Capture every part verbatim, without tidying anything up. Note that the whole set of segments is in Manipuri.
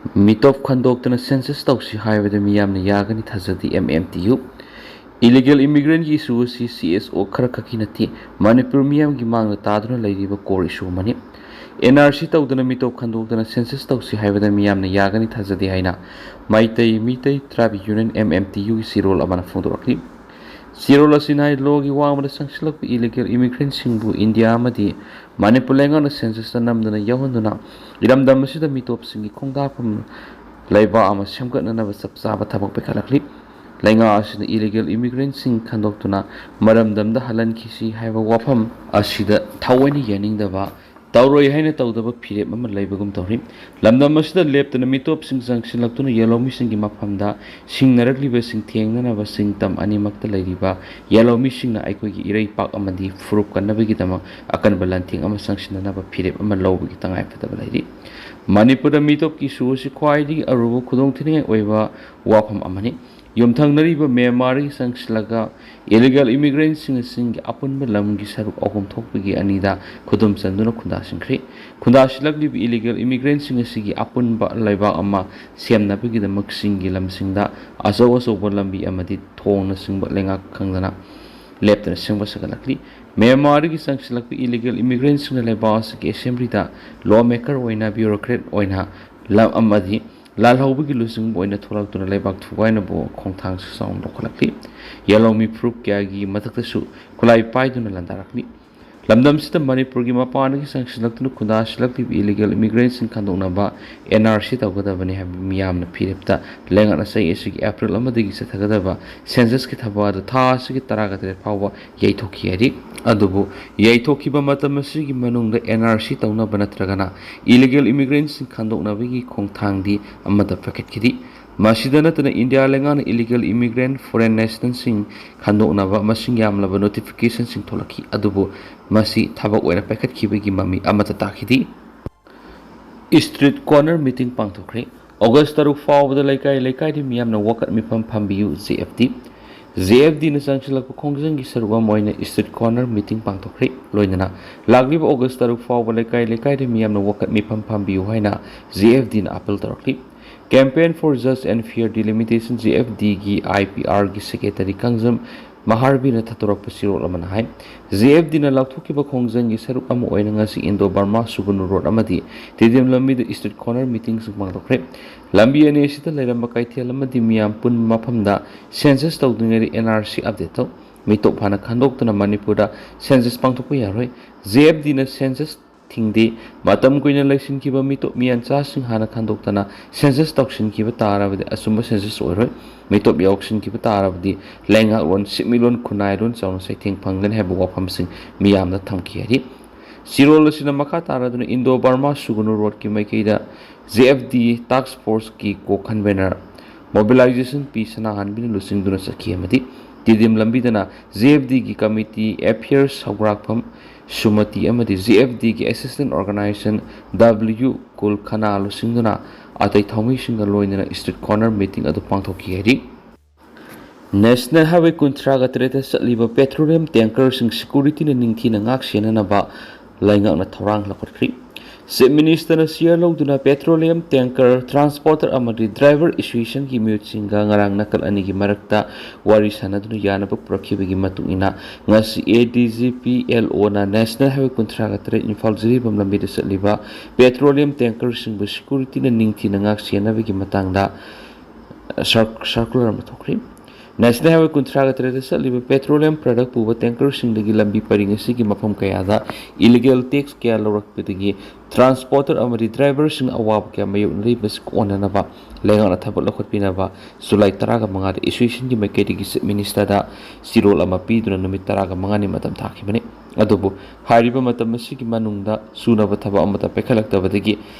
ꯃꯤꯇꯣꯞ ꯈꯟꯗꯣꯛꯇꯅ ꯁꯦꯟꯁꯁ ꯇꯧꯁꯤ ꯍꯥꯏꯕꯗ ꯃꯤꯌꯥꯝꯅ ꯌꯥꯒꯅꯤ ꯊꯥꯖꯗꯦ, M M T U. Illegal ꯏꯃꯤꯒ꯭ꯔꯦꯟꯒꯤ ꯏꯁꯨ ꯑꯁꯤ ꯁꯤ ꯑꯦꯁ ꯑꯣ ꯈꯔ ꯈꯛꯀꯤ ꯅꯠꯇꯦ, ꯃꯅꯤꯄꯨꯔ ꯃꯤꯌꯥꯝꯒꯤ ꯃꯥꯡꯗ ꯇꯥꯗꯨꯅ ꯂꯩꯔꯤꯕ ꯀꯣꯔ ꯏꯁꯨ ꯑꯃꯅꯤ꯫ ꯑꯦꯟ ꯑꯥꯔ ꯁꯤ ꯇꯧꯗꯅ ꯃꯤꯇꯣꯞ ꯈꯟꯗꯣꯛꯇꯅ ꯁꯦꯟꯁꯁ ꯇꯧꯁꯤ ꯍꯥꯏꯕꯗ ꯃꯤꯌꯥꯝꯅ ꯌꯥꯒꯅꯤ ꯊꯥꯖꯗꯦ ꯍꯥꯏꯅ ꯃꯩꯇꯩ ꯃꯤꯇꯩ ꯇ꯭ꯔꯥꯏꯕ ꯌꯨꯅꯤꯌꯟ, ꯑꯦꯝ ꯑꯦꯝ ꯇꯤ ꯌꯨꯒꯤ ꯆꯦꯔꯣꯜ ꯑꯃꯅ ꯐꯣꯡꯗꯣꯔꯛꯂꯤ꯫ ꯆꯦꯔꯣꯜ ꯑꯁꯤꯅ ꯍꯥꯏ, ꯂꯣꯒꯤ ꯋꯥꯡꯃꯗ ꯆꯪꯁꯤꯜꯂꯛꯄ ꯏꯂꯤꯒꯦꯜ ꯏꯃꯤꯒ꯭ꯔꯦꯟꯁꯤꯡꯕꯨ ꯏꯟꯗꯤꯌꯥ ꯑꯃꯗꯤ ꯃꯅꯤꯄꯨꯔ ꯂꯩꯉꯥꯛꯅ ꯁꯦꯟꯁꯁꯇ ꯅꯝꯗꯅ ꯌꯥꯎꯍꯟꯗꯨꯅ ꯏꯔꯝꯗꯝ ꯑꯁꯤꯗ ꯃꯤꯇꯣꯞꯁꯤꯡꯒꯤ ꯈꯣꯡꯗꯥꯐꯝ ꯂꯩꯕꯥꯛ ꯑꯃ ꯁꯦꯝꯒꯠꯅꯅꯕ ꯆꯞ ꯆꯥꯕ ꯊꯕꯛ ꯄꯥꯏꯈꯠꯂꯛꯂꯤ꯫ ꯂꯩꯉꯥꯛ ꯑꯁꯤꯅ ꯏꯂꯤꯒꯦꯜ ꯏꯃꯤꯒ꯭ꯔꯦꯟꯁꯤꯡ ꯈꯟꯗꯣꯛꯇꯨꯅ ꯃꯔꯝꯗꯝꯗ ꯍꯜꯍꯟꯈꯤꯁꯤ ꯍꯥꯏꯕ ꯋꯥꯐꯝ ꯑꯁꯤꯗ ꯊꯑꯣꯏꯅ ꯌꯥꯅꯤꯡꯗꯕ, ꯇꯧꯔꯣꯏ ꯍꯥꯏꯅ ꯇꯧꯗꯕ ꯐꯤꯔꯦꯞ ꯑꯃ ꯂꯩꯕꯒꯨꯝ ꯇꯧꯔꯤ꯫ ꯂꯝꯗꯝ ꯑꯁꯤꯗ ꯂꯦꯞꯇꯅ ꯃꯤꯇꯣꯞꯁꯤꯡ ꯆꯪꯁꯤꯜꯂꯛꯇꯨꯅ ꯌꯦꯜꯍꯧꯃꯤꯁꯤꯡꯒꯤ ꯃꯐꯝꯗ ꯁꯤꯡꯅꯔꯛꯂꯤꯕꯁꯤꯡ ꯊꯦꯡꯅꯅꯕ ꯁꯤꯡꯇꯝ ꯑꯅꯤꯃꯛꯇ ꯂꯩꯔꯤꯕ ꯌꯦꯜꯍꯧꯃꯤꯁꯤꯡꯅ ꯑꯩꯈꯣꯏꯒꯤ ꯏꯔꯩꯄꯥꯛ ꯑꯃꯗꯤ ꯐꯨꯔꯨꯞ ꯀꯟꯅꯕꯒꯤꯗꯃꯛ ꯑꯀꯟꯕ ꯂꯥꯟꯊꯦꯡ ꯑꯃ ꯆꯪꯁꯤꯟꯅꯅꯕ ꯐꯤꯔꯦꯞ ꯑꯃ ꯂꯧꯕꯒꯤ ꯇꯉꯥꯏꯐꯗꯕ ꯂꯩꯔꯤ꯫ ꯃꯅꯤꯄꯨꯔꯗ ꯃꯤꯇꯣꯞꯀꯤ ꯏꯁꯨ ꯑꯁꯤ ꯈ꯭ꯋꯥꯏꯗꯒꯤ ꯑꯔꯨꯕ ꯈꯨꯗꯣꯡꯊꯤꯅꯤꯡꯉꯥꯏ ꯑꯣꯏꯕ ꯋꯥꯐꯝ ꯑꯃꯅꯤ꯫ ꯌꯨꯝꯊꯪꯅꯔꯤꯕ ꯃ꯭ꯌꯥꯟꯃꯥꯔꯗꯒꯤ ꯆꯪꯁꯤꯜꯂꯒ ꯏꯂꯤꯒꯦꯜ ꯏꯃꯤꯒ꯭ꯔꯦꯟꯁꯤꯡ ꯑꯁꯤꯒꯤ ꯑꯄꯨꯟꯕ ꯂꯝꯒꯤ ꯁꯔꯨꯛ ꯑꯍꯨꯝ ꯊꯣꯛꯄꯒꯤ ꯑꯅꯤꯗ ꯈꯨꯗꯨꯝ ꯆꯟꯗꯨꯅ ꯈꯨꯟꯗꯥꯁꯤꯟꯈ꯭ꯔꯤ꯫ ꯈꯨꯟꯗꯥꯁꯤꯜꯂꯛꯂꯤꯕ ꯏꯂꯤꯒꯦꯜ ꯏꯃꯤꯒ꯭ꯔꯦꯟꯁꯤꯡ ꯑꯁꯤꯒꯤ ꯑꯄꯨꯟꯕ ꯂꯩꯕꯥꯛ ꯑꯃ ꯁꯦꯝꯅꯕꯒꯤꯗꯃꯛ ꯆꯤꯡꯒꯤ ꯂꯝꯁꯤꯡꯗ ꯑꯆꯧ ꯑꯆꯧꯕ ꯂꯝꯕꯤ ꯑꯃꯗꯤ ꯊꯣꯡꯅꯆꯤꯡꯕ ꯂꯩꯉꯥꯛ ꯈꯪꯗꯅ ꯂꯦꯞꯇꯅ ꯁꯦꯝꯒꯠ ꯁꯥꯒꯠꯂꯛꯂꯤ꯫ ꯃ꯭ꯌꯥꯟꯃꯥꯔꯗꯒꯤ ꯆꯪꯁꯤꯜꯂꯛꯄ ꯏꯂꯤꯒꯦꯜ ꯏꯃꯤꯒ꯭ꯔꯦꯟꯁꯤꯡꯅ ꯂꯩꯕꯥꯛ ꯑꯁꯤꯒꯤ ꯑꯦꯁꯦꯝꯕ꯭ꯂꯤꯗ ꯂꯣ ꯃꯦꯀꯔ ꯑꯣꯏꯅ, ꯕ꯭ꯌꯨꯔꯣꯀ꯭ꯔꯦꯠ ꯑꯣꯏꯅ, ꯂꯝ ꯑꯃꯗꯤ ꯂꯥꯜꯍꯧꯕꯒꯤ ꯂꯨꯆꯤꯡꯕ ꯑꯣꯏꯅ ꯊꯣꯛꯂꯛꯇꯨꯅ ꯂꯩꯕꯥꯛ ꯊꯨꯒꯥꯏꯅꯕ ꯈꯣꯡꯊꯥꯡꯁꯨ ꯆꯥꯎꯅ ꯂꯧꯈꯠꯂꯛꯂꯤ꯫ ꯌꯦꯜꯍꯧꯃꯤ ꯐꯨꯔꯨꯞ ꯀꯌꯥꯒꯤ ꯃꯊꯛꯇꯁꯨ ꯈꯨꯠꯂꯥꯏ ꯄꯥꯏꯗꯨꯅ ꯂꯥꯟꯗꯥꯔꯛꯂꯤ꯫ ꯂꯝꯗꯝꯁꯤꯗ ꯃꯅꯤꯄꯨꯔꯒꯤ ꯃꯄꯥꯟꯗꯒꯤ ꯆꯪꯁꯤꯜꯂꯛꯇꯨꯅ ꯈꯨꯟꯗꯥꯁꯤꯜꯂꯛꯂꯤꯕ ꯏꯂꯤꯒꯦꯜ ꯏꯃꯤꯒ꯭ꯔꯦꯟꯁꯤꯡ ꯈꯟꯗꯣꯛꯅꯕ ꯑꯦꯟ ꯑꯥꯔ ꯁꯤ ꯇꯧꯒꯗꯕꯅꯤ ꯍꯥꯏꯕ ꯃꯤꯌꯥꯝꯅ ꯐꯤꯔꯦꯞꯇ ꯂꯩꯉꯥꯛꯅ ꯆꯍꯤ ꯑꯁꯤꯒꯤ ꯑꯦꯄ꯭ꯔꯤꯜ ꯑꯃꯗꯒꯤ ꯆꯠꯊꯒꯗꯕ ꯁꯦꯟꯁꯁꯀꯤ ꯊꯕꯛ ꯑꯗꯨ ꯊꯥ ꯑꯁꯤꯒꯤ ꯇꯔꯥꯒ ꯇꯔꯦꯠ ꯐꯥꯎꯕ ꯌꯩꯊꯣꯛꯈꯤ ꯍꯥꯏꯔꯤ꯫ ꯑꯗꯨꯕꯨ ꯌꯩꯊꯣꯛꯈꯤꯕ ꯃꯇꯝ ꯑꯁꯤꯒꯤ ꯃꯅꯨꯡꯗ ꯑꯦꯟ ꯑꯥꯔ ꯁꯤ ꯇꯧꯅꯕ ꯅꯠꯇ꯭ꯔꯒꯅ ꯏꯂꯤꯒꯦꯜ ꯏꯃꯤꯒ꯭ꯔꯦꯟꯁꯤꯡ ꯈꯟꯗꯣꯛꯅꯕꯒꯤ ꯈꯣꯡꯊꯥꯡꯗꯤ ꯑꯃꯠꯇ ꯄꯥꯏꯈꯠꯈꯤꯗꯦ꯫ ꯃꯁꯤꯗ ꯅꯠꯇꯅ ꯏꯟꯗꯤꯌꯥ ꯂꯩꯉꯥꯛꯅ ꯏꯂꯤꯒꯦꯜ ꯏꯃꯤꯒ꯭ꯔꯦꯟ, ꯐꯣꯔꯦꯟ ꯅꯦꯁꯅꯦꯜꯁꯤꯡ ꯈꯟꯗꯣꯛꯅꯕ ꯃꯁꯤꯡ ꯌꯥꯝꯂꯕ ꯅꯣꯇꯤꯐꯤꯀꯦꯁꯟꯁꯤꯡ ꯊꯣꯛꯂꯛꯈꯤ, ꯑꯗꯨꯕꯨ ꯃꯁꯤ ꯊꯕꯛ ꯑꯣꯏꯅ ꯄꯥꯏꯈꯠꯈꯤꯕꯒꯤ ꯃꯃꯤ ꯑꯃꯠꯇ ꯇꯥꯈꯤꯗꯦ꯫ ꯏꯁꯇ꯭ꯔꯤꯠ ꯀꯣꯔꯅꯔ ꯃꯤꯇꯤꯡ ꯄꯥꯡꯊꯣꯛꯈ꯭ꯔꯦ꯫ ꯑꯣꯒꯁ ꯇꯔꯨꯛ ꯐꯥꯎꯕꯗ ꯂꯩꯀꯥꯏ ꯂꯩꯀꯥꯏꯗ ꯃꯤꯌꯥꯝꯅ ꯋꯥꯀꯠ ꯃꯤꯐꯝ ꯐꯝꯕꯤꯌꯨ, J F T. J F ꯗꯤꯅ ꯆꯪꯁꯤꯜꯂꯛꯄ ꯈꯣꯡꯖꯪꯒꯤ ꯁꯔꯨꯛ ꯑꯃ ꯑꯣꯏꯅ street corner meeting ꯄꯥꯡꯊꯣꯛꯈ꯭ꯔꯦ꯫ ꯂꯣꯏꯅꯅ ꯂꯥꯛꯂꯤꯕ ꯑꯣꯒꯁ ꯇꯔꯨꯛ ꯐꯥꯎꯕ ꯂꯩꯀꯥꯏ ꯂꯩꯀꯥꯏꯗ ꯃꯤꯌꯥꯝꯅ ꯋꯥꯀꯠ ꯃꯤꯐꯝ ꯐꯝꯕꯤꯌꯨ ꯍꯥꯏꯅ ꯖꯦ ꯑꯦꯐ ꯗꯤꯅ appeal ꯇꯧꯔꯛꯂꯤ꯫ Campaign for Just and Fair Delimitation, J F ꯗꯤꯒꯤ ꯑꯥꯏ ꯄꯤ ꯑꯥꯔꯒꯤ secretary ꯀꯥꯡꯖꯝ ꯃꯍꯥꯔꯕꯤꯅ ꯊꯥꯗꯣꯔꯛꯄ ꯆꯦꯔꯣꯜ ꯑꯃꯅ ꯍꯥꯏ, ꯖꯦ ꯑꯦꯐ ꯗꯤꯅ ꯂꯥꯎꯊꯣꯛꯈꯤꯕ ꯈꯣꯡꯖꯪꯒꯤ ꯁꯔꯨꯛ ꯑꯃ ꯑꯣꯏꯅ ꯉꯁꯤ ꯏꯟꯗꯣ ꯕꯔꯃꯥ ꯁꯨꯒꯨꯅꯨ ꯔꯣꯗ ꯑꯃꯗꯤ ꯇꯦꯗꯤꯌꯝ ꯂꯝꯕꯤꯗ street corner meetingꯁꯤꯡ ꯄꯥꯡꯊꯣꯛꯈ꯭ꯔꯦ꯫ ꯂꯝꯕꯤ ꯑꯅꯤ ꯑꯁꯤꯗ ꯂꯩꯔꯝꯕ ꯀꯩꯊꯦꯜ ꯑꯃꯗꯤ ꯃꯤꯌꯥꯝ ꯄꯨꯟꯕ ꯃꯐꯝꯗ census ꯇꯧꯗ꯭ꯔꯤꯉꯩꯗ ꯑꯦꯟ ꯑꯥꯔ ꯁꯤ update ꯇꯧ꯫ ꯃꯤꯇꯣꯞ ꯍꯥꯟꯅ ꯈꯟꯗꯣꯛꯇꯨꯅ ꯃꯅꯤꯄꯨꯔꯗ census ꯄꯥꯡꯊꯣꯛꯄ ꯌꯥꯔꯣꯏ꯫ ꯖꯦ ꯑꯦꯐ ꯗꯤꯅ census ꯊꯤꯡꯗꯦ꯫ ꯃꯇꯝ ꯀꯨꯏꯅ ꯂꯩꯁꯤꯟꯈꯤꯕ ꯃꯤꯇꯣꯞ ꯃꯤꯌꯥꯟꯆꯥꯁꯤꯡ ꯍꯥꯟꯅ ꯈꯟꯗꯣꯛꯇꯅ census ꯇꯧꯁꯤꯟꯈꯤꯕ ꯇꯥꯔꯕꯗꯤ ꯑꯆꯨꯝꯕ census ꯑꯣꯏꯔꯣꯏ꯫ ꯃꯤꯇꯣꯞ ꯌꯥꯎꯁꯤꯟꯈꯤꯕ ꯇꯥꯔꯕꯗꯤ ꯂꯩꯉꯥꯛꯂꯣꯟ, ꯁꯦꯟꯃꯤꯠꯂꯣꯟ, ꯈꯨꯟꯅꯥꯏꯂꯣꯟ ꯆꯥꯎꯅ ꯆꯩꯊꯦꯡ ꯐꯪꯒꯅꯤ ꯍꯥꯏꯕ ꯋꯥꯐꯝꯁꯤꯡ ꯃꯤꯌꯥꯝꯗ ꯊꯝꯈꯤ ꯍꯥꯏꯔꯤ꯫ ꯆꯦꯔꯣꯜ ꯑꯁꯤꯅ ꯃꯈꯥ ꯇꯥꯔꯗꯨꯅ ꯏꯟꯗꯣ ꯕꯔꯃꯥ ꯁꯨꯒꯨꯅꯨ ꯔꯣꯗꯀꯤ ꯃꯥꯏꯀꯩꯗ ꯖꯦ ꯑꯦꯐ ꯗꯤ task forceꯀꯤ ꯀꯣꯛꯍꯟ banner, mobilization ꯄꯤ ꯁꯅꯥꯍꯟꯕꯤꯅ ꯂꯨꯆꯤꯡꯗꯨꯅ ꯆꯠꯈꯤ ꯑꯃꯗꯤ ꯇꯦꯗꯤꯌꯝ ꯂꯝꯕꯤꯗꯅ ꯖꯦ ꯑꯦꯐ ꯗꯤꯒꯤ committee affairs ꯍꯧꯒ꯭ꯔꯥꯛꯐꯝ ꯁꯨꯃꯇꯤ ꯑꯃꯗꯤ ꯖꯦ ꯑꯦꯐ ꯗꯤꯒꯤ assistant organization ꯗꯕ꯭ꯂꯤꯌꯨ ꯀꯨꯜ ꯈꯅꯥ ꯂꯨꯆꯤꯡꯗꯨꯅ ꯑꯇꯩ ꯊꯧꯃꯤꯁꯤꯡꯒ ꯂꯣꯏꯅꯅ street corner meeting ꯑꯗꯨ ꯄꯥꯡꯊꯣꯛꯈꯤ ꯍꯥꯏꯔꯤ꯫ National Highway ꯀꯨꯟꯊ꯭ꯔꯥꯒ ꯇꯔꯦꯠꯇ ꯆꯠꯂꯤꯕ petroleum tankerꯁꯤꯡ securityꯅ ꯅꯤꯡꯊꯤꯅ ꯉꯥꯛ ꯁꯦꯟꯅꯅꯕ ꯂꯩꯉꯥꯛꯅ ꯊꯧꯔꯥꯡ ꯂꯧꯈꯠꯈ꯭ꯔꯤ꯫ Chief Ministerꯅ chair ꯂꯧꯗꯨꯅ petroleum tanker transporter ꯑꯃꯗꯤ driver associationꯒꯤ ꯃꯤꯍꯨꯠꯁꯤꯡꯒ ꯉꯔꯥꯡ ꯅꯥꯀꯜ ꯑꯅꯤꯒꯤ ꯃꯔꯛꯇ ꯋꯥꯔꯤ ꯁꯥꯟꯅꯗꯨꯅ ꯌꯥꯅꯕ ꯄꯨꯔꯛꯈꯤꯕꯒꯤ ꯃꯇꯨꯡ ꯏꯟꯅ ꯉꯁꯤ ꯑꯦ ꯗꯤ ꯖꯤ ꯄꯤ ꯑꯦꯜ ꯑꯣꯅ National Highway ꯀꯨꯟꯊ꯭ꯔꯥꯒ ꯇꯔꯦꯠ ꯏꯝꯐꯥꯜ ꯖꯤꯔꯤꯕꯥꯝ ꯂꯝꯕꯤꯗ ꯆꯠꯂꯤꯕ petroleum tankerꯁꯤꯡꯕꯨ securityꯅ ꯅꯤꯡꯊꯤꯅ ꯉꯥꯛ ꯁꯦꯟꯅꯕꯒꯤ ꯃꯇꯥꯡꯗ ꯁꯔ-, circular ꯑꯃ ꯊꯣꯛꯈ꯭ꯔꯤ꯫ National Highway ꯀꯨꯟꯊ꯭ꯔꯥꯒ ꯇꯔꯦꯠꯇ ꯆꯠꯂꯤꯕ petroleum product ꯄꯨꯕ tankerꯁꯤꯡꯗꯒꯤ ꯂꯝꯕꯤ ꯄꯔꯤꯡ ꯑꯁꯤꯒꯤ ꯃꯐꯝ ꯀꯌꯥꯗ illegal tax ꯀꯌꯥ ꯂꯧꯔꯛꯄꯗꯒꯤ transporter ꯑꯃꯗꯤ driverꯁꯤꯡ ꯑꯋꯥꯕ ꯀꯌꯥ ꯃꯥꯌꯣꯛꯅꯔꯤꯕꯁꯤ ꯀꯣꯟꯅꯅꯕ ꯂꯩꯉꯥꯛꯅ ꯊꯕꯛ ꯂꯧꯈꯠꯄꯤꯅꯕ ꯖꯨꯂꯥꯏ ꯇꯔꯥꯒ ꯃꯉꯥꯗ associationꯒꯤ ꯃꯥꯏꯀꯩꯗꯒꯤ Chief Ministerꯗ ꯆꯦꯔꯣꯜ ꯑꯃ ꯄꯤꯗꯨꯅ ꯅꯨꯃꯤꯠ ꯇꯔꯥꯒ ꯃꯉꯥꯅꯤ ꯃꯇꯝ ꯊꯥꯈꯤꯕꯅꯤ꯫ ꯑꯗꯨꯕꯨ ꯍꯥꯏꯔꯤꯕ ꯃꯇꯝ ꯑꯁꯤꯒꯤ ꯃꯅꯨꯡꯗ ꯁꯨꯅꯕ ꯊꯕꯛ ꯑꯃꯠꯇ ꯄꯥꯏꯈꯠꯂꯛꯇꯕꯗꯒꯤ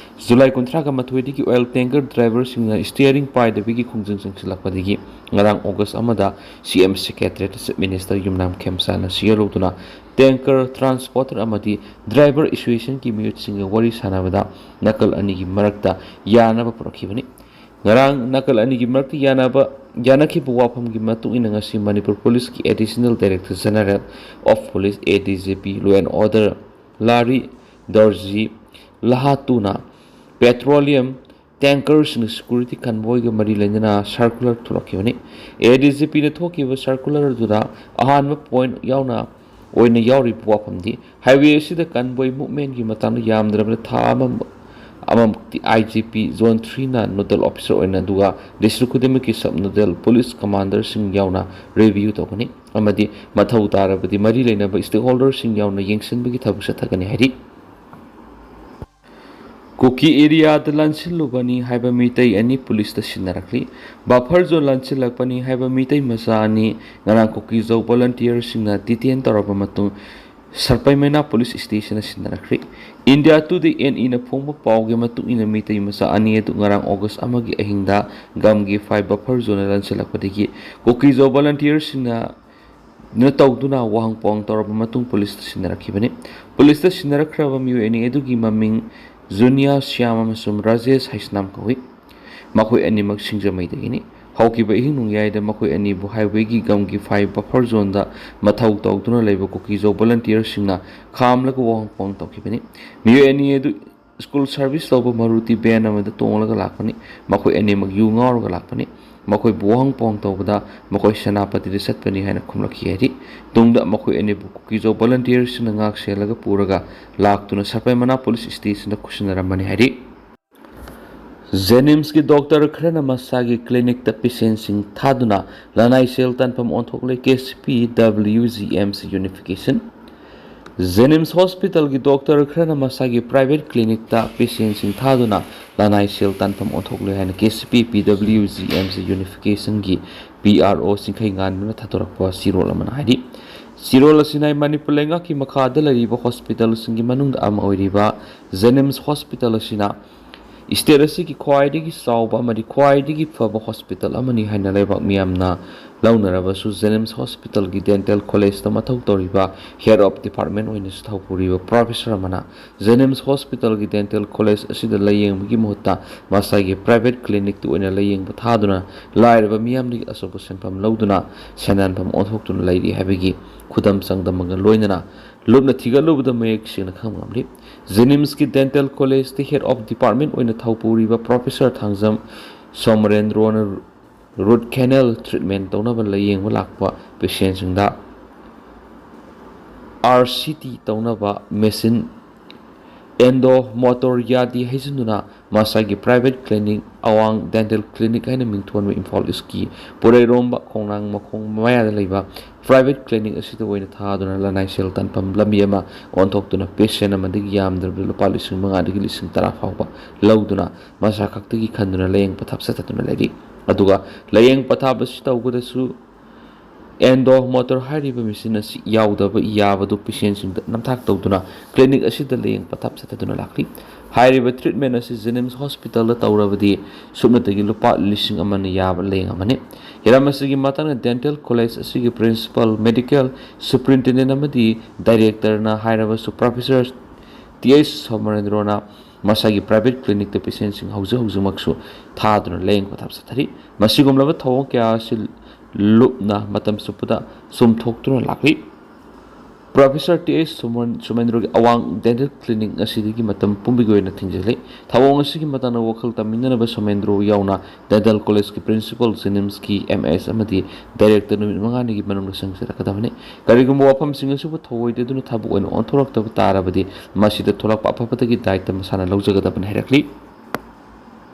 ꯖꯨꯂꯥꯏ ꯀꯨꯟꯊ꯭ꯔꯥꯒ ꯃꯥꯊꯣꯏꯗꯒꯤ oil tanker driverꯁꯤꯡꯅ steering ꯄꯥꯏꯗꯕꯒꯤ ꯈꯣꯡꯖꯪ ꯆꯪꯁꯤꯜꯂꯛꯄꯗꯒꯤ ꯉꯔꯥꯡ ꯑꯣꯒꯁ ꯑꯃꯗ ꯁꯤ ꯑꯦꯝ secretariatꯇ Chief Minister ꯌꯨꯝꯅꯥꯝ ꯈꯦꯝꯆꯥꯟꯅ chair ꯂꯧꯗꯨꯅ tanker transporter ꯑꯃꯗꯤ driver associationꯒꯤ ꯃꯤꯍꯨꯠꯁꯤꯡꯒ ꯋꯥꯔꯤ ꯁꯥꯟꯅꯕꯗ ꯅꯥꯀꯜ ꯑꯅꯤꯒꯤ ꯃꯔꯛꯇ ꯌꯥꯅꯕ ꯄꯨꯔꯛꯈꯤꯕꯅꯤ꯫ ꯉꯔꯥꯡ ꯅꯥꯀꯜ ꯑꯅꯤꯒꯤ ꯃꯔꯛꯇ ꯌꯥꯅꯕ ꯌꯥꯅꯈꯤꯕ ꯋꯥꯐꯝꯒꯤ ꯃꯇꯨꯡ ꯏꯟꯅ ꯉꯁꯤ ꯃꯅꯤꯄꯨꯔ ꯄꯨꯂꯤꯁꯀꯤ Additional Director General of Police, A D G P, Law and Order ꯂꯥꯔꯤ ꯗꯣꯔꯖꯤ ꯂꯍꯥꯇꯨꯅ ꯄꯦꯇ꯭ꯔꯣꯂꯤꯌꯝ ꯇꯦꯡꯀꯔꯁꯤꯡ ꯁꯦꯀ꯭ꯌꯨꯔꯤꯇꯤ ꯀꯟꯚꯣꯏꯒ ꯃꯔꯤ ꯂꯩꯅꯅ ꯁꯔꯀꯨꯂꯔ ꯊꯣꯛꯂꯛꯈꯤꯕꯅꯤ꯫ A D G Pꯅ ꯊꯣꯛꯈꯤꯕ ꯁꯔꯀꯨꯂꯔ ꯑꯗꯨꯗ ꯑꯍꯥꯟꯕ ꯄꯣꯏꯟ ꯌꯥꯎꯅ ꯑꯣꯏꯅ ꯌꯥꯎꯔꯤꯕ ꯋꯥꯐꯝꯗꯤ highway ꯑꯁꯤꯗ convoy movementꯀꯤ ꯃꯇꯥꯡꯗ ꯌꯥꯝꯗ꯭ꯔꯕꯗ ꯊꯥ ꯑꯃ ꯑꯃꯃꯨꯛꯇꯤ I G P Zone Threeꯅ nodal officer ꯑꯣꯏꯅ, ꯑꯗꯨꯒ district ꯈꯨꯗꯤꯡꯃꯛꯀꯤ sub nodal police commanderꯁꯤꯡ ꯌꯥꯎꯅ review ꯇꯧꯒꯅꯤ ꯑꯃꯗꯤ ꯃꯊꯧ ꯇꯥꯔꯕꯗꯤ ꯃꯔꯤ ꯂꯩꯅꯕ stakeholderꯁꯤꯡ ꯌꯥꯎꯅ ꯌꯦꯡꯁꯤꯟꯕꯒꯤ ꯊꯕꯛ ꯆꯠꯊꯒꯅꯤ ꯍꯥꯏꯔꯤ꯫ ꯀꯨꯀꯤ ꯑꯦꯔꯤꯌꯥꯗ ꯂꯥꯟꯁꯤꯜꯂꯨꯕꯅꯤ ꯍꯥꯏꯕ ꯃꯤꯇꯩ ꯑꯅꯤ ꯄꯨꯂꯤꯁꯇ ꯁꯤꯟꯅꯔꯛꯂꯤ꯫ Buffer zone ꯂꯥꯟꯁꯤꯜꯂꯛꯄꯅꯤ ꯍꯥꯏꯕ ꯃꯤꯇꯩ ꯃꯆꯥ ꯑꯅꯤ ꯉꯔꯥꯡ ꯀꯨꯀꯤꯖꯧ volunteerꯁꯤꯡꯅ detain ꯇꯧꯔꯕ ꯃꯇꯨꯡ ꯁꯔꯄꯩꯃꯩꯅꯥ ꯄꯨꯂꯤꯁ ꯁ꯭ꯇꯦꯁꯟꯗ ꯁꯤꯟꯅꯔꯛꯈ꯭ꯔꯤ꯫ India Today N Eꯅ ꯐꯣꯡꯕ ꯄꯥꯎꯒꯤ ꯃꯇꯨꯡ ꯏꯟꯅ ꯃꯤꯇꯩ ꯃꯆꯥ ꯑꯅꯤ ꯑꯗꯨ ꯉꯔꯥꯡ ꯑꯣꯒꯁ ꯑꯃꯒꯤ ꯑꯍꯤꯡꯗ ꯒꯝꯒꯤ ꯐꯥꯏꯚ buffer zoneꯗ ꯂꯥꯟꯁꯤꯜꯂꯛꯄꯗꯒꯤ ꯀꯨꯀꯤꯖꯧ volunteerꯁꯤꯡꯅ ꯅ ꯇꯧꯗꯨꯅ ꯋꯥꯍꯪ ꯄꯥꯎꯍꯪ ꯇꯧꯔꯕ ꯃꯇꯨꯡ ꯄꯨꯂꯤꯁꯇ ꯁꯤꯟꯅꯔꯛꯈꯤꯕꯅꯤ꯫ ꯄꯨꯂꯤꯁꯇ ꯁꯤꯟꯅꯔꯛꯈ꯭ꯔꯕ ꯃꯤꯑꯣꯏ ꯑꯅꯤ ꯑꯗꯨꯒꯤ ꯃꯃꯤꯡ ꯖꯨꯅꯤꯌꯥ ꯁ꯭ꯌꯥꯝ ꯑꯃꯁꯨꯡ ꯔꯥꯖꯦꯁ ꯍꯩꯁꯅꯥꯝ ꯀꯧꯏ꯫ ꯃꯈꯣꯏ ꯑꯅꯤꯃꯛ ꯁꯤꯡꯖꯃꯩꯗꯒꯤꯅꯤ꯫ ꯍꯧꯈꯤꯕ ꯑꯍꯤꯡ ꯅꯣꯡꯌꯥꯏꯗ ꯃꯈꯣꯏ ꯑꯅꯤꯕꯨ highwayꯒꯤ ꯒꯝꯒꯤ ꯐꯥꯏꯚ buffer zoneꯗ ꯃꯊꯧ ꯇꯧꯗꯨꯅ ꯂꯩꯕ ꯀꯨꯀꯤꯖꯧ volunteerꯁꯤꯡꯅ ꯈꯥꯝꯂꯒ ꯋꯥꯍꯪ ꯄꯥꯎꯍꯪ ꯇꯧꯈꯤꯕꯅꯤ꯫ ꯃꯤꯑꯣꯏ ꯑꯅꯤ ꯑꯗꯨ ꯁ꯭ꯀꯨꯜ ꯁꯔꯚꯤꯁ ꯇꯧꯕ ꯃꯔꯨꯇꯤ ꯚꯦꯟ ꯑꯃꯗ ꯇꯣꯡꯂꯒ ꯂꯥꯛꯄꯅꯤ꯫ ꯃꯈꯣꯏ ꯑꯅꯤꯃꯛ ꯌꯨ ꯉꯥꯎꯔꯒ ꯂꯥꯛꯄꯅꯤ꯫ ꯃꯈꯣꯏꯕꯨ ꯋꯥꯍꯪ ꯄꯥꯎꯍꯪ ꯇꯧꯕꯗ ꯃꯈꯣꯏ ꯁꯦꯅꯥꯄꯇꯤꯗ ꯆꯠꯄꯅꯤ ꯍꯥꯏꯅ ꯈꯨꯝꯂꯛꯈꯤ ꯍꯥꯏꯔꯤ꯫ ꯇꯨꯡꯗ ꯃꯈꯣꯏ ꯑꯅꯤꯕꯨ ꯀꯨꯀꯤꯖꯧ volunteerꯁꯤꯡꯅ ꯉꯥꯛ ꯁꯦꯜꯂꯒ ꯄꯨꯔꯒ ꯂꯥꯛꯇꯨꯅ ꯁꯔꯄꯩꯃꯅꯥ ꯄꯨꯂꯤꯁ ꯁ꯭ꯇꯦꯁꯟꯗ ꯈꯨꯠꯁꯤꯟꯅꯔꯝꯕꯅꯤ ꯍꯥꯏꯔꯤ꯫ JNIMSꯀꯤ doctor ꯈꯔꯅ ꯃꯁꯥꯒꯤ clinicꯇ patientꯁꯤꯡ ꯊꯥꯗꯨꯅ ꯂꯅꯥꯏ ꯁꯦꯜ ꯇꯥꯟꯐꯝ ꯑꯣꯟꯊꯣꯛꯂꯦ, K C P W G M C unification꯫ JNIMS hospitalꯒꯤ doctor ꯈꯔꯅ ꯃꯁꯥꯒꯤ private clinicꯇ patientꯁꯤꯡ ꯊꯥꯗꯨꯅ ꯂꯅꯥꯏ ꯁꯦꯜ ꯇꯥꯟꯐꯝ ꯑꯣꯟꯊꯣꯛꯂꯦ ꯍꯥꯏꯅ K C P W G M C unificationꯒꯤ P R O ꯆꯤꯡꯈꯩ ꯉꯥꯟꯕꯅ ꯊꯥꯗꯣꯔꯛꯄ ꯆꯦꯔꯣꯜ ꯑꯃꯅ ꯍꯥꯏꯔꯤ꯫ ꯆꯦꯔꯣꯜ ꯑꯁꯤꯅ ꯃꯅꯤꯄꯨꯔ ꯂꯩꯉꯥꯛꯀꯤ ꯃꯈꯥꯗ ꯂꯩꯔꯤꯕ hospitalꯁꯤꯡꯒꯤ ꯃꯅꯨꯡꯗ ꯑꯃ ꯑꯣꯏꯔꯤꯕ JNIMS hospital ꯑꯁꯤꯅ ꯁ꯭ꯇꯦꯠ ꯑꯁꯤꯒꯤ ꯈ꯭ꯋꯥꯏꯗꯒꯤ ꯆꯥꯎꯕ ꯑꯃꯗꯤ ꯈ꯭ꯋꯥꯏꯗꯒꯤ ꯐꯕ ꯍꯣꯁꯄꯤꯇꯥꯜ ꯑꯃꯅꯤ ꯍꯥꯏꯅ ꯂꯩꯕꯥꯛ ꯃꯤꯌꯥꯝꯅ ꯂꯧꯅꯔꯕꯁꯨ, ꯖꯦꯅꯤꯝꯁ ꯍꯣꯁꯄꯤꯇꯥꯜꯒꯤ ꯗꯦꯟꯇꯦꯜ ꯀꯣꯂꯦꯖꯇ ꯃꯊꯧ ꯇꯧꯔꯤꯕ ꯍꯦꯗ ꯑꯣꯐ ꯗꯤꯄꯥꯔꯠꯃꯦꯟ ꯑꯣꯏꯅꯁꯨ ꯊꯧ ꯄꯨꯔꯤꯕ ꯄ꯭ꯔꯣꯐꯦꯁꯔ ꯑꯃꯅ ꯖꯦꯅꯤꯝꯁ ꯍꯣꯁꯄꯤꯇꯥꯜꯒꯤ ꯗꯦꯟꯇꯦꯜ ꯀꯣꯂꯦꯖ ꯑꯁꯤꯗ ꯂꯥꯌꯦꯡꯕꯒꯤ ꯃꯍꯨꯠꯇ ꯃꯁꯥꯒꯤ ꯄ꯭ꯔꯥꯏꯚꯦꯠ ꯀ꯭ꯂꯤꯅꯤꯛꯇ ꯑꯣꯏꯅ ꯂꯥꯌꯦꯡꯕ ꯊꯥꯗꯨꯅ ꯂꯥꯏꯔꯕ ꯃꯤꯌꯥꯝꯗꯒꯤ ꯑꯆꯧꯕ ꯁꯦꯟꯐꯝ ꯂꯧꯗꯨꯅ ꯁꯦꯟꯗꯥꯟꯐꯝ ꯑꯣꯟꯊꯣꯛꯇꯨꯅ ꯂꯩꯔꯤ ꯍꯥꯏꯕꯒꯤ ꯈꯨꯗꯝ ꯆꯥꯡꯗꯝꯕꯒ ꯂꯣꯏꯅꯅ ꯂꯨꯞꯅ ꯊꯤꯒꯠꯂꯨꯕꯗ ꯃꯌꯦꯛ ꯁꯦꯡꯅ ꯈꯪꯕ ꯉꯝꯂꯤ꯫ ꯖꯦꯅꯤꯝꯁꯀꯤ ꯗꯦꯟꯇꯦꯜ ꯀꯣꯂꯦꯖꯇ ꯍꯦꯗ ꯑꯣꯐ ꯗꯤꯄꯥꯔꯠꯃꯦꯟ ꯑꯣꯏꯅ ꯊꯧ ꯄꯨꯔꯤꯕ ꯄ꯭ꯔꯣꯐꯦꯁꯔ ꯊꯥꯡꯖꯝ ꯁꯣꯃꯔꯦꯟꯗ꯭ꯔꯣꯅ ꯔꯨꯠ ꯀꯦꯅꯦꯜ ꯇ꯭ꯔꯤꯠꯃꯦꯟ ꯇꯧꯅꯕ ꯂꯥꯌꯦꯡꯕ ꯂꯥꯛꯄ ꯄꯦꯁꯦꯟꯁꯤꯡꯗ ꯑꯥꯔ ꯁꯤ ꯇꯤ ꯇꯧꯅꯕ ꯃꯦꯁꯤꯟ ꯑꯦꯟꯗꯣ ꯃꯣꯇꯣꯔ ꯌꯥꯗꯤ ꯍꯩꯖꯤꯟꯗꯨꯅ ꯃꯁꯥꯒꯤ ꯄ꯭ꯔꯥꯏꯚꯦꯠ ꯀ꯭ꯂꯤꯅꯤꯛ ꯑꯋꯥꯡ ꯗꯦꯟꯇꯦꯜ ꯀ꯭ꯂꯤꯅꯤꯛ ꯍꯥꯏꯅ ꯃꯤꯡꯊꯣꯟꯕ ꯏꯝꯐꯥꯜ ꯏꯁꯀꯤ ꯄꯨꯔꯩꯔꯣꯝꯕ ꯈꯣꯡꯅꯥꯡ ꯃꯈꯣꯡ ꯃꯌꯥꯗ ꯂꯩꯕ ꯄ꯭ꯔꯥꯏꯚꯦꯠ ꯀ꯭ꯂꯤꯅꯤꯛ ꯑꯁꯤꯗ ꯑꯣꯏꯅ ꯊꯥꯗꯨꯅ ꯂꯅꯥꯏ ꯁꯦꯜ ꯇꯥꯟꯐꯝ ꯂꯝꯕꯤ ꯑꯃ ꯑꯣꯟꯊꯣꯛꯇꯨꯅ ꯄꯦꯁꯦꯟ ꯑꯃꯗꯒꯤ ꯌꯥꯝꯗ꯭ꯔꯕꯗ ꯂꯨꯄꯥ ꯂꯤꯁꯤꯡ ꯃꯉꯥꯗꯒꯤ ꯂꯤꯁꯤꯡ ꯇꯔꯥ ꯐꯥꯎꯕ ꯂꯧꯗꯨꯅ ꯃꯁꯥ ꯈꯛꯇꯒꯤ ꯈꯟꯗꯨꯅ ꯂꯥꯌꯦꯡ ꯄꯊꯥꯞ ꯆꯠꯊꯗꯨꯅ ꯂꯩꯔꯤ꯫ ꯑꯗꯨꯒ ꯂꯥꯌꯦꯡ ꯄꯊꯥꯞ ꯑꯁꯤ ꯇꯧꯕꯗꯁꯨ ꯑꯦꯟꯗꯣ ꯃꯣꯇꯣꯔ ꯍꯥꯏꯔꯤꯕ ꯃꯦꯁꯤꯟ ꯑꯁꯤ ꯌꯥꯎꯗꯕ ꯌꯥꯕꯗꯨ ꯄꯦꯁꯦꯟꯁꯤꯡꯗ ꯅꯝꯊꯥꯛ ꯇꯧꯗꯨꯅ ꯀ꯭ꯂꯤꯅꯤꯛ ꯑꯁꯤꯗ ꯂꯥꯌꯦꯡ ꯄꯊꯥꯞ ꯆꯠꯊꯗꯨꯅ ꯂꯥꯛꯂꯤ꯫ ꯍꯥꯏꯔꯤꯕ ꯇ꯭ꯔꯤꯠꯃꯦꯟ ꯑꯁꯤ ꯖꯦꯅꯤꯝꯁ ꯍꯣꯁꯄꯤꯇꯥꯜꯗ ꯇꯧꯔꯕꯗꯤ ꯁꯨꯞꯅꯇꯒꯤ ꯂꯨꯄꯥ ꯂꯤꯁꯤꯡ ꯑꯃꯅ ꯌꯥꯕ ꯂꯥꯌꯦꯡ ꯑꯃꯅꯤ꯫ ꯍꯤꯔꯝ ꯑꯁꯤꯒꯤ ꯃꯇꯥꯡꯗ ꯗꯦꯟꯇꯦꯜ ꯀꯣꯂꯦꯖ ꯑꯁꯤꯒꯤ ꯄ꯭ꯔꯤꯟꯁꯤꯄꯥꯜ, ꯃꯦꯗꯤꯀꯦꯜ ꯁꯨꯄ꯭ꯔꯤꯟꯇꯦꯟꯗꯦꯟ ꯑꯃꯗꯤ ꯗꯥꯏꯔꯦꯛꯇꯔꯅ ꯍꯥꯏꯔꯕꯁꯨ ꯄ꯭ꯔꯣꯐꯦꯁꯔ ꯇꯤ ꯑꯩꯆ ꯁꯣꯃꯔꯦꯟꯗ꯭ꯔꯣꯅ ꯃꯁꯥꯒꯤ ꯄ꯭ꯔꯥꯏꯚꯦꯠ ꯀ꯭ꯂꯤꯅꯤꯛꯇ ꯄꯦꯁꯦꯟꯁꯤꯡ ꯍꯧꯖꯤꯛ ꯍꯧꯖꯤꯛꯃꯛꯁꯨ ꯊꯥꯗꯨꯅ ꯂꯥꯌꯦꯡ ꯄꯊꯥꯞ ꯆꯠꯊꯔꯤ꯫ ꯃꯁꯤꯒꯨꯝꯂꯕ ꯊꯧꯑꯣꯡ ꯀꯌꯥ ꯑꯁꯤ ꯂꯨꯞꯅ ꯃꯇꯝ ꯆꯨꯞꯄꯗ ꯆꯨꯝꯊꯣꯛꯇꯨꯅ ꯂꯥꯛꯂꯤ꯫ ꯄ꯭ꯔꯣꯐꯦꯁꯔ ꯇꯤ ꯑꯩꯆ ꯁꯣꯃꯦꯟ-, ꯁꯣꯃꯦꯟꯗ꯭ꯔꯣꯒꯤ ꯑꯋꯥꯡ ꯗꯦꯟꯇꯦꯜ ꯀ꯭ꯂꯤꯅꯤꯛ ꯑꯁꯤꯗꯒꯤ ꯃꯇꯝ ꯄꯨꯝꯕꯒꯤ ꯑꯣꯏꯅ ꯊꯤꯡꯖꯤꯜꯂꯤ꯫ ꯊꯧꯑꯣꯡ ꯑꯁꯤꯒꯤ ꯃꯇꯥꯡꯗ ꯋꯥꯈꯜ ꯇꯥꯃꯤꯟꯅꯅꯕ ꯁꯣꯃꯦꯟꯗ꯭ꯔꯣ ꯌꯥꯎꯅ ꯗꯦꯟꯇꯦꯜ ꯀꯣꯂꯦꯖꯀꯤ ꯄ꯭ꯔꯤꯟꯁꯤꯄꯥꯜ, ꯖꯦꯅꯤꯝꯁꯀꯤ ꯑꯦꯝ ꯑꯦꯁ ꯑꯃꯗꯤ ꯗꯥꯏꯔꯦꯛꯇꯔ ꯅꯨꯃꯤꯠ ꯃꯉꯥꯅꯤꯒꯤ ꯃꯅꯨꯡꯗ ꯆꯪꯁꯤꯜꯂꯛꯀꯗꯕꯅꯤ꯫ ꯀꯔꯤꯒꯨꯝꯕ ꯋꯥꯐꯝꯁꯤꯡ ꯑꯁꯤꯕꯨ ꯊꯧꯑꯣꯏꯗꯗꯨꯅ ꯊꯕꯛ ꯑꯣꯏꯅ ꯑꯣꯟꯊꯣꯔꯛꯇꯕ ꯇꯥꯔꯕꯗꯤ ꯃꯁꯤꯗ ꯊꯣꯛꯂꯛꯄ ꯑꯐꯕꯇꯒꯤ ꯗꯥꯏꯇ ꯃꯁꯥꯅ ꯂꯧꯖꯒꯗꯕꯅꯤ ꯍꯥꯏꯔꯛꯂꯤ꯫